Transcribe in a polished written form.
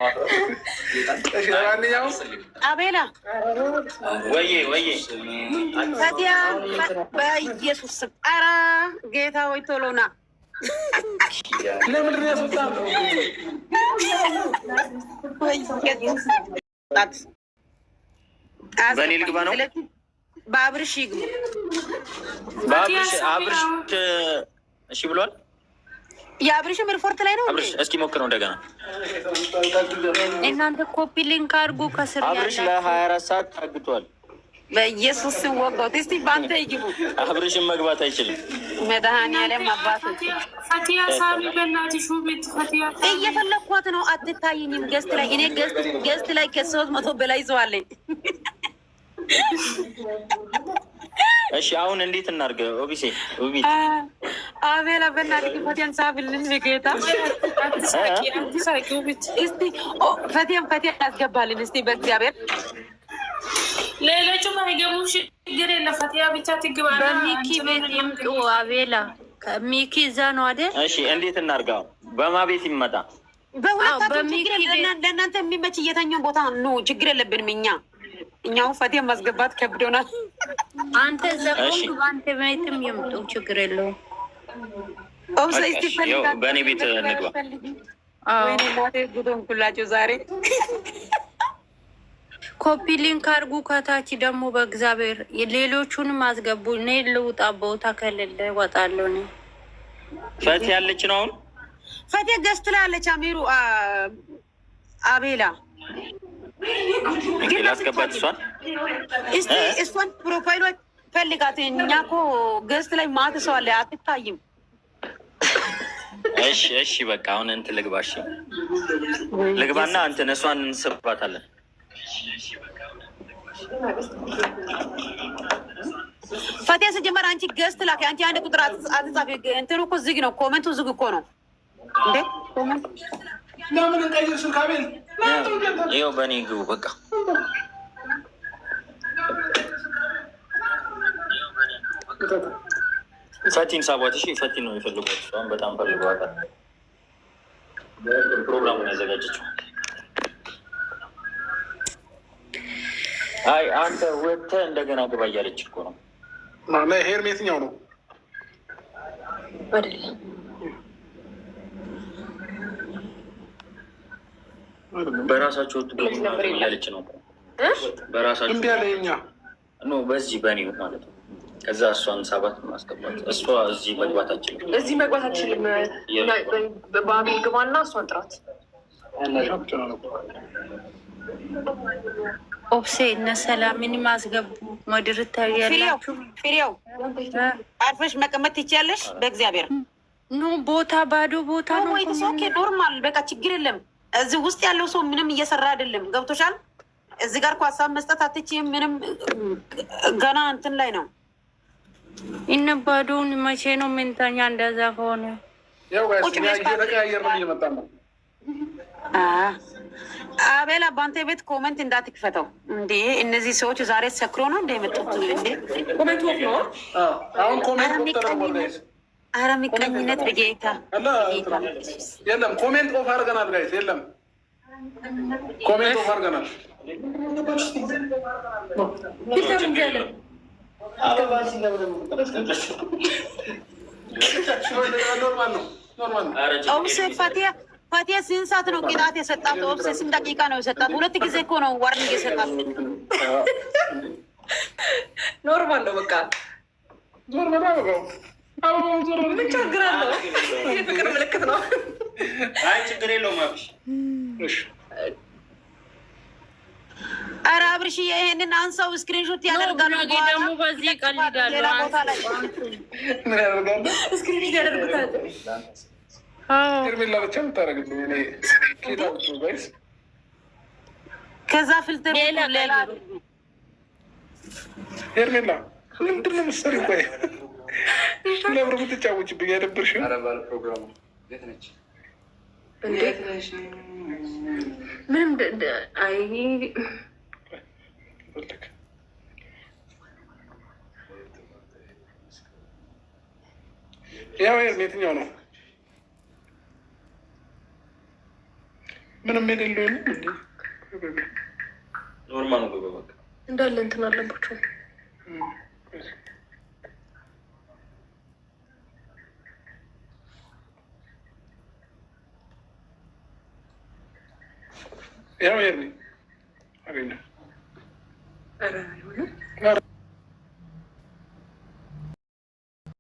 እሺ፣ ለማንኛውም አቤላ። ወዬ ወዬ። ፈቲያ፣ በኢየሱስ ስም፣ ኧረ ጌታ ወይ ቶሎ ና። ለምንድን ነው ያስወጣው? በኢየሱስ። በእኔ ልግባ ነው? ስለዚህ በአብርሽ ይግቡ። በአብርሽ፣ አብርሽ እሺ ብሏል። የአብርሽም ሪፖርት ላይ ነው እንዴ? አብርሽ፣ እስኪ ሞክረው እንደገና። እናንተ copy link አድርጉ ከስር አብርሽ ያላችሁ። ለ24 ሰዓት ታግቷል። በኢየሱስ ስም ወጋሁት። እስቲ በአንተ ይግቡ። አብርሽን መግባት አይችልም። መድኃኒዓለም አባት። ፈቲያ ሳሚ፣ በእናትሽ ውቤት ፈቲያ። እየፈለግኳት ነው፣ አትታየኝም። Guest ላይ እኔ guest ላይ ከ300 በላይ ሰው አለኝ። እሺ፣ አሁን እንዴት እናድርግ? ኦቢሴ፣ ኦቢት። አቤላ፣ በእናትህ ፈቲያን ሳብልን ጌታ። አትሳቂ፣ አትሳቂ ውቤት። እስቲ ፈቲያን ፈቲያን ያስገባልን እስቲ በእግዚአብሔር። ሌሎቹ ባይገቡ ችግር የለም። ፈቲያ ብቻ ትግባ። በሚኪ ቤት ይምጡ። አቤላ፣ ሚኪ እዛ ነው አይደል? እሺ፣ እንዴት እናድርግ? አሁን በማ ቤት ይመጣ? በሁለታችን በሚኪ ችግር የለ። ለእናንተ የሚመች እየተኛውን ቦታ ኑ፣ ችግር የለብንም። እኛ እኛው ፈቲያን ማስገባት ከብዶናል። አንተ እዛ እሺ። ከሆንክ በአንተ ቤትም ይምጡ፣ ችግር የለውም። ኦብሰ እስቲ እሺ፣ ያው ፈልጋት። በእኔ ቤት እንግባ። አዎ። ወይኔ እናቴ፣ ጉድ ሆንኩላችሁ ዛሬ። Copy link አድርጉ ከታች ደግሞ በእግዚአብሔር ሌሎቹንም አስገቡ። እኔ ልውጣ፣ ቦታ ከሌለ እወጣለሁ እኔ። ፈቲ ያለች ነው አሁን። ፈቲያ guest ላይ አለች። አሚሩ፣ አቤላ። Okay፣ ላስገባት እሷን። እስቲ እሷን profile ሏ ፈልጋት። እኛ እኮ guest ላይ ማት ሰው አለ፣ አትታይም። እሺ፣ በቃ አሁን እንትን ልግባ። እሺ፣ ልግባና እንትን እሷን እንስባታለን። ፈቲያ፣ ስጀመር አንቺ guest ላኪ። አንቺ አንድ ቁጥር አትጻፊ። እንትኑ እኮ ዝግ ነው፣ comment ኡ ዝግ እኮ ነው እንዴ comment። ለምን እንቀይር ስልክ አቤል? ይኸው በእኔ ግቡ በቃ። ፈቲን ሳቧት። እሺ፣ ፈቲን ነው የፈልጓት። እሷን በጣም ፈልገዋታል። ፕሮግራሙን ያዘጋጀችው። አይ፣ አንተ ወጥተህ እንደገና ግባ እያለች እኮ ነው። ሄርሜ የትኛው ነው? አይደለም። በራሳቸው ወጡ እያለች ነው። በራሳቸው እምቢ አለ የኛ። No፣ በዚህ በእኔው ማለት ነው። ከዛ እሷን ሰባት ማስገባት፣ እሷ እዚህ መግባት አትችልም። እዚህ መግባት አትችልም። በአቤል ግባና እሷን ጥራት። ኦብሴ፣ እነ ሰላምን አስገቡ። መድር ፍሬው ታያላችሁ። ፍሬው፣ አርፈሽ መቀመጥ ትችያለሽ። በእግዚአብሔር። No፣ ቦታ ባዶ ቦታ ነው። ወይ okay፣ normal፣ በቃ ችግር የለም። እዚህ ውስጥ ያለው ሰው ምንም እየሰራ አይደለም። ገብቶሻል? እዚህ ጋር እኮ ሀሳብ መስጠት አትችይም። ምንም ገና እንትን ላይ ነው። እነ ባዶውን መቼ ነው ምንተኛ? እንደዛ ከሆነ ያው guys ቁጭ እኛ ብለሽ እየተቀያየርን እየመጣን ነው። አቤላ፣ በአንተ ቤት comment እንዳትክፈተው እንዴ! እነዚህ ሰዎች ዛሬ ሰክሮ ነው እንደ የመጡት እንዴ? Comment off ነው። አዎ፣ አሁን comment off ተደርጓል guys። አረ ምቀኝነት በጌታ። እና የለም፣ comment off አድርገናል guys። የለም፣ comment off አድርገናል። Filter እንዲ ያለ። Normal ነው፣ normal ነው። ኦብሴ፣ ፈቲያ ፈቲያ ስንት ሰዓት ነው ቅጣት የሰጣት? ኦብሴ፣ ስንት ደቂቃ ነው የሰጣት? ሁለት ጊዜ እኮ ነው warning የሰጣት። Normal ነው በቃ። ዞር በል አበባው፣ አበባው ዞር በል። ምን ችግር አለው? የፍቅር ምልክት ነው። አይ፣ ችግር የለውም አብሽ። እሺ። ኧረ አብርሽዬ፣ ይሄንን አንሳው፣ screenshot ያደርጋሉ። ነገ ደግሞ በዚህ ይቀልዳሉ። ሌላ ቦታ ላይ ምን ያደርጋሉ? Screen ያደርጉታል። አዎ። ሄርሜላ ብቻ የምታደርግልኝ እኔ ኬታ ብቻ guys። ከዛ filter ሌላ ሌላ ቀይሩ። ሄርሜላ፣ ምንድን ነው የምትሰሪው? ቆይ፣ ለምር የምትጫወችብኝ አይደብርሽም? እንዴ፣ ምንም አይ። ፈልግ። ያው ሄርሜ የትኛው ነው? ምንም የሌለው የለም እንዴ? Normal ነው። ግባ በቃ። እንዳለ እንትን አለባቸው። ያው ይሄ አገኘሁ። ኧረ አይሆንም።